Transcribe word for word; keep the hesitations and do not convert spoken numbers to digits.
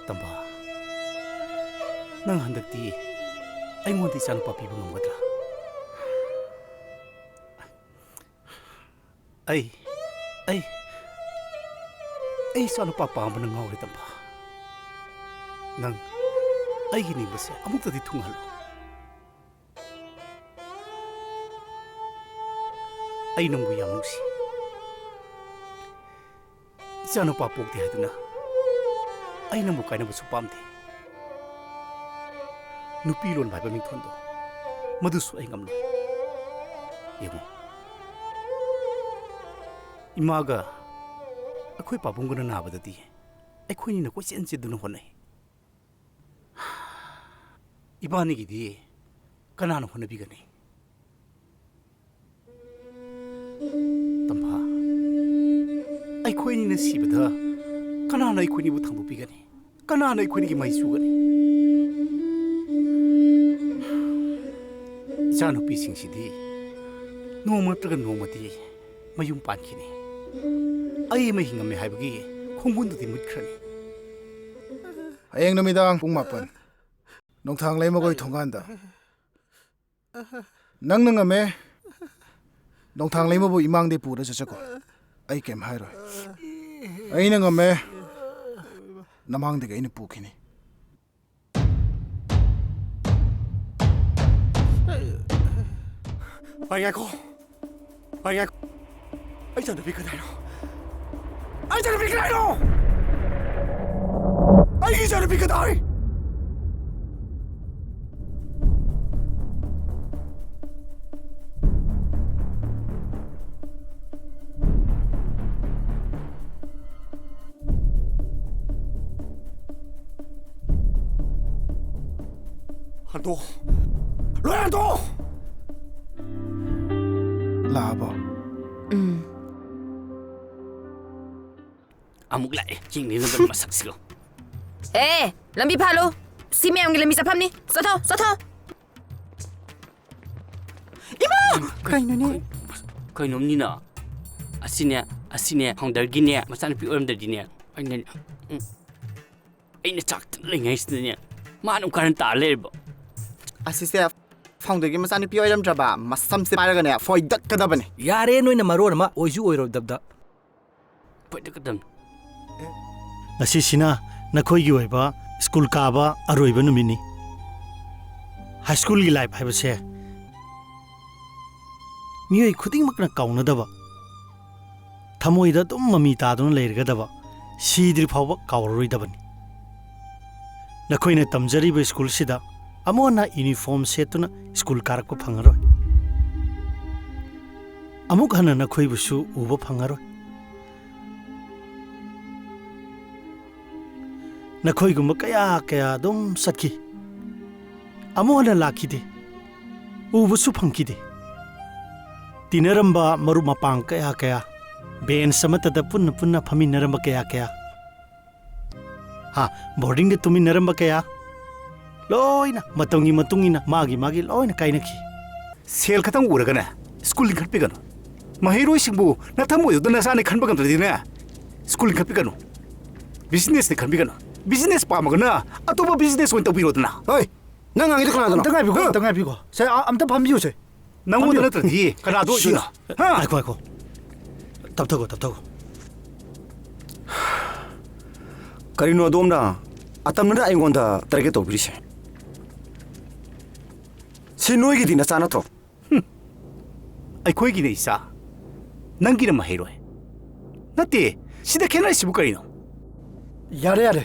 ꯇꯝꯐꯥ, ꯅꯪ ꯍꯟꯗꯛꯇꯤ ꯑꯩꯉꯣꯟꯗ ꯏꯆꯥꯅꯨꯄꯥ ꯄꯤꯕ ꯉꯝꯒꯗ꯭ꯔꯥ? ꯑꯩ, ꯑꯩ, ꯑꯩ ꯏꯆꯥꯅꯨꯄꯥ ꯄꯥꯝꯕꯅ ꯉꯥꯎꯔꯦ, ꯇꯝꯐꯥ꯫ ꯅꯪ ꯑꯩꯒꯤ ꯅꯤꯡꯕꯁꯦ ꯑꯃꯨꯛꯇꯗꯤ ꯊꯨꯡꯍꯜꯂꯨ꯫ ꯑꯩ ꯅꯪꯕꯨ ꯌꯥꯝ ꯅꯨꯡꯁꯤ꯫ ꯏꯆꯥꯅꯨꯄꯥ ꯄꯣꯛꯇꯦ ꯍꯥꯏꯗꯨꯅ ꯑꯩ ꯅꯪꯕꯨ ꯀꯥꯏꯅꯕꯁꯨ ꯄꯥꯝꯗꯦ꯫ ꯅꯨꯄꯤ ꯂꯣꯟꯕ ꯍꯥꯏꯕ ꯃꯤꯡꯊꯣꯟꯗꯣ, ꯃꯗꯨꯁꯨ ꯑꯩ ꯉꯝꯂꯣꯏ꯫ ꯌꯦꯡꯉꯨ, ꯏꯃꯥꯒ ꯑꯩꯈꯣꯏ ꯄꯥꯕꯨꯡꯒꯅ ꯅꯥꯕꯗꯗꯤ ꯑꯩꯈꯣꯏꯅꯤꯅ ꯀꯣꯏꯆꯦꯟ ꯆꯦꯟꯗꯨꯅ ꯍꯣꯠꯅꯩ꯫ ꯏꯕꯥꯅꯤꯒꯤꯗꯤ ꯀꯅꯥꯅ ꯍꯣꯠꯅꯕꯤꯒꯅꯤ? ꯇꯝꯐꯥ, ꯑꯩꯈꯣꯏꯅꯤꯅ ꯁꯤꯕꯗ ꯀꯅꯥꯅ ꯑꯩꯈꯣꯏꯅꯤꯕꯨ ꯊꯥꯡꯗꯣꯛꯄꯤꯒꯅꯤ? ꯀꯅꯥꯅ ꯑꯩꯈꯣꯏꯅꯤꯒꯤ ꯃꯩ ꯆꯨꯒꯅꯤ? ꯏꯆꯥꯅꯨꯄꯤꯁꯤꯡꯁꯤꯗꯤ ꯅꯣꯡꯃ ꯅꯠꯇ꯭ꯔꯒ ꯅꯣꯡꯃꯗꯤ ꯃꯌꯨꯝ ꯄꯥꯟꯈꯤꯅꯤ꯫ ꯑꯩ ꯑꯃ ꯍꯤꯡꯉꯝꯃꯦ ꯍꯥꯏꯕꯒꯤ ꯈꯣꯡꯒꯨꯟꯗꯨꯗꯤ ꯃꯨꯠꯈ꯭ꯔꯅꯤ꯫ ꯍꯌꯦꯡ ꯅꯨꯃꯤꯗꯥꯡ ꯄꯨꯡ ꯃꯥꯄꯟ, ꯅꯣꯡꯊꯥꯡ ꯂꯩꯃꯒꯣꯏ ꯊꯣꯡꯒꯥꯟꯗ꯫ ꯅꯪꯅ ꯉꯝꯃꯦ, ꯅꯣꯡꯊꯥꯡ ꯂꯩꯃꯕꯨ ꯏꯃꯥꯡꯗꯩ ꯄꯨꯔ ꯆꯠꯆꯀꯣ꯫ ꯑꯩ ꯀꯩꯝ ꯍꯥꯏꯔꯣꯏ꯫ ꯑꯩꯅ ꯉꯝꯃꯦ, ꯅꯃꯥꯡꯗꯒꯤ ꯑꯩꯅ ꯄꯨꯈꯤꯅꯤ꯫ ꯚꯥꯏ, ꯉꯥꯏꯈꯣ꯫ ꯚꯥꯏ, ꯉꯥꯏꯈꯣ꯫ ꯑꯩ ꯏꯆꯥꯅꯨꯄꯤ ꯀꯗꯥꯏꯅꯣ? ꯑꯩ ꯏꯆꯥꯅꯨꯄꯤ ꯀꯗꯥꯏꯅꯣ? ꯑꯩꯒꯤ ꯏꯆꯥꯅꯨꯄꯤ ꯀꯗꯥꯏ? ꯍꯟꯗꯣꯛ꯫ ꯂꯣꯏ ꯍꯟꯗꯣꯛ! ꯂꯥꯛꯑꯕꯣ? ꯎꯝ꯫ ꯑꯃꯨꯛ ꯂꯥꯛꯑꯦ, ꯆꯤꯡꯅꯤꯅꯕ ꯃꯁꯛꯁꯤꯒ꯫ ꯑꯦ, ꯂꯝꯕꯤ ꯐꯥꯜꯂꯨ꯫ ꯁꯤ ꯃꯌꯥꯝꯒꯤ ꯂꯝꯕꯤ ꯆꯠꯐꯝꯅꯤ꯫ ꯆꯠꯊꯣ, ꯆꯠꯊꯣ꯫ ꯏꯃꯥ! ꯀꯩꯅꯣꯅꯦ? ꯀꯩꯅꯣꯝꯅꯤꯅ꯫ ꯑꯁꯤꯅꯦ, ꯑꯁꯤꯅꯦ, ꯐꯥꯎꯟꯗꯔꯒꯤꯅꯦ, ꯃꯆꯥꯅꯨꯄꯤ ꯑꯣꯏꯔꯝꯗ꯭ꯔꯗꯤꯅꯦ꯫ ꯑꯩꯅ, ꯎꯝ꯫ ꯑꯩꯅ ꯆꯥꯛ ꯇꯨꯝꯂꯤꯉꯩꯁꯤꯗꯅꯦ, ꯃꯥꯅ ꯑꯃꯨꯛ ꯀꯥꯔꯟ ꯇꯥ ꯂꯩꯔꯤꯕ꯫ ꯑꯁꯤꯁꯦ ꯐꯥꯎꯟꯗꯔꯒꯤ ꯃꯆꯥꯅꯨꯄꯤ ꯑꯣꯏꯔꯝꯗ꯭ꯔꯕ, ꯃꯁꯝꯁꯦ ꯄꯥꯏꯔꯒꯅꯦ ꯐꯣꯏꯗꯠꯀꯗꯕꯅꯦ꯫ ꯌꯥꯔꯦ, ꯅꯣꯏꯅ ꯃꯔꯣꯟ ꯑꯃ ꯑꯣꯏꯁꯨ ꯑꯣꯏꯔꯣꯏꯗꯕꯗ꯫ ꯐꯣꯏꯗꯠꯀꯗꯕꯅꯤ꯫ ꯉꯁꯤꯁꯤꯅ ꯅꯈꯣꯏꯒꯤ ꯑꯣꯏꯕ ꯁ꯭ꯀꯨꯜ ꯀꯥꯕ ꯑꯔꯣꯏꯕ ꯅꯨꯃꯤꯠꯅꯤ꯫ ꯍꯥꯏ ꯁ꯭ꯀꯨꯜꯒꯤ ꯂꯥꯏꯞ ꯍꯥꯏꯕꯁꯦ ꯃꯤꯑꯣꯏ ꯈꯨꯗꯤꯡꯃꯛꯅ ꯀꯥꯎꯅꯗꯕ, ꯊꯃꯣꯏꯗ ꯑꯗꯨꯝ ꯃꯃꯤ ꯇꯥꯗꯨꯅ ꯂꯩꯔꯒꯗꯕ, ꯁꯤꯗ꯭ꯔꯤ ꯐꯥꯎꯕ ꯀꯥꯎꯔꯔꯣꯏꯗꯕꯅꯤ꯫ ꯅꯈꯣꯏꯅ ꯇꯝꯖꯔꯤꯕ ꯁ꯭ꯀꯨꯜꯁꯤꯗ ꯑꯃꯨꯛ ꯍꯟꯅ ꯌꯨꯅꯤꯐꯣꯔꯝ ꯁꯦꯠꯇꯨꯅ ꯁ꯭ꯀꯨꯜ ꯀꯥꯔꯛꯄ ꯐꯪꯉꯔꯣꯏ꯫ ꯑꯃꯨꯛ ꯍꯟꯅ ꯅꯈꯣꯏꯕꯨꯁꯨ ꯎꯕ ꯐꯪꯉꯔꯣꯏ꯫ ꯅꯈꯣꯏꯒꯨꯝꯕ ꯀꯌꯥ ꯀꯌꯥ ꯑꯗꯨꯝ ꯆꯠꯈꯤ, ꯑꯃꯨꯛ ꯍꯟꯅ ꯂꯥꯛꯈꯤꯗꯦ, ꯎꯕꯁꯨ ꯐꯪꯈꯤꯗꯦ꯫ ꯇꯤꯟꯅꯔꯝꯕ ꯃꯔꯨꯞ ꯃꯄꯥꯡ ꯀꯌꯥ ꯀꯌꯥ, ꯕꯦꯟꯁ ꯑꯃꯠꯇꯗ ꯄꯨꯟꯅ ꯄꯨꯟꯅ ꯐꯝꯃꯤꯟꯅꯔꯝꯕ ꯀꯌꯥ ꯀꯌꯥ, ꯍꯥ, ꯕꯣꯔꯗꯤꯡꯗ ꯇꯨꯃꯤꯟꯅꯔꯝꯕ ꯀꯌꯥ, ꯂꯣꯏꯅ ꯃꯇꯝꯒꯤ ꯃꯇꯨꯡ ꯏꯟꯅ ꯃꯥꯒꯤ ꯃꯥꯒꯤ ꯂꯣꯏꯅ ꯀꯥꯏꯅꯈꯤ꯫ ꯁꯦꯜ ꯈꯛꯇꯪ ꯎꯔꯒꯅꯦ ꯁ꯭ꯀꯨꯜ ꯂꯤꯡꯈꯠꯄꯤꯒꯅꯨ꯫ ꯃꯍꯩꯔꯣꯏꯁꯤꯡꯕꯨ ꯅꯊꯃꯣꯏꯗꯨꯗ ꯅꯆꯥꯅꯤ ꯈꯟꯕ ꯉꯝꯗ꯭ꯔꯗꯤꯅꯦ, ꯁ꯭ꯀꯨꯜ ꯂꯤꯡꯈꯠꯄꯤꯒꯅꯨ꯫ ꯕꯤꯖꯤꯅꯦꯁꯅꯤ ꯈꯟꯕꯤꯒꯅꯨ꯫ ꯕꯤꯖꯤꯅꯦꯁ ꯄꯥꯝꯃꯒꯅ ꯑꯇꯣꯞꯄ ꯕꯤꯖꯤꯅꯦꯁ ꯑꯣꯏꯅ ꯇꯧꯕꯤꯔꯣꯗꯅ꯫ ꯍꯣꯏ, ꯅꯪ ꯉꯥꯡꯉꯤꯗꯣ ꯀꯅꯥꯗꯅꯣ? ꯑꯝꯇ ꯉꯥꯏꯕꯤꯈꯣ, ꯍꯥ? ꯑꯝꯇ ꯉꯥꯏꯕꯤꯈꯣ꯫ ꯁꯦ, ꯑ-, ꯑꯝꯇ ꯐꯝꯕꯤꯌꯨꯁꯦ꯫ ꯅꯪꯉꯣꯟꯗ ꯐꯝꯕꯤꯌꯨ꯫ ꯅꯠꯇ꯭ꯔꯗꯤ ꯀꯅꯥꯗ ꯑꯣꯏꯗꯣꯏꯅꯣ? ꯍꯥ? ꯉꯥꯏꯈꯣ, ꯉꯥꯏꯈꯣ꯫ ꯇꯞꯊꯒꯣ, ꯇꯞꯊꯒꯣ꯫ ꯀꯔꯤꯅꯣ ꯑꯗꯣꯝꯅ ꯑꯇꯝꯅꯅ ꯑꯩꯉꯣꯟꯗ ꯇꯥꯔꯒꯦꯠ ꯇꯧꯕꯤꯔꯤꯁꯦ? ꯁꯤ ꯅꯣꯏꯒꯤꯗꯤ ꯅꯆꯥ ꯅꯠꯇ꯭ꯔꯣ? ꯑꯩꯈꯣꯏꯒꯤꯅ ꯏꯆꯥ, ꯅꯪꯒꯤꯅ ꯃꯍꯩꯔꯣꯏ꯫ ꯅꯠꯇꯦ, ꯁꯤꯗ ꯈꯦꯠꯅꯔꯤꯁꯤꯕꯨ ꯀꯔꯤꯅꯣ? ꯌꯥꯔꯦ, ꯌꯥꯔꯦ꯫